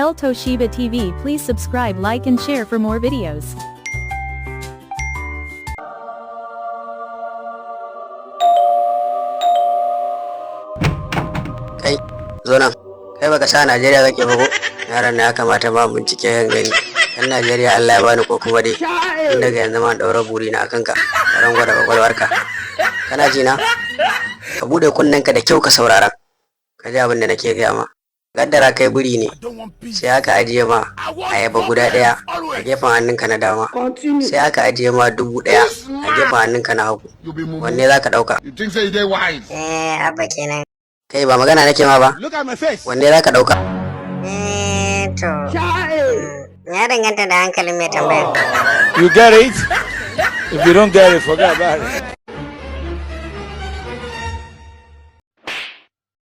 El Toshiba TV. Please subscribe, like and share for more videos. Kai, zo nan. Kai, baka sa Najeriya kake ba ko? Yaran na ya kamata ma bincike yan gani. Yan Najeriya Allah ya bani ko kuma dai. Tun daga yanzu ma daura buri na akan ka. Ran gwada kwakwalwarka. Kana ji na? Ka bude kunnenka da kyau ka saurara. Ka ji abin da nake gaya ma. Kaddara kai biri ne. Sai aka ajiye ma ayaba guda ɗaya a gefen hannunka na dama. Sai aka ajiye ma 1000 a gefen hannunka na hagu. Wanne za ka ɗauka? You think say they wise? Eh, abba kenan. Kai, ba magana nake ma ba. Look at my face. Wanne za ka ɗauka? Eh, to. Ya danganta da hankalin mai tambayar. You get it? If you don't get it, forget about it.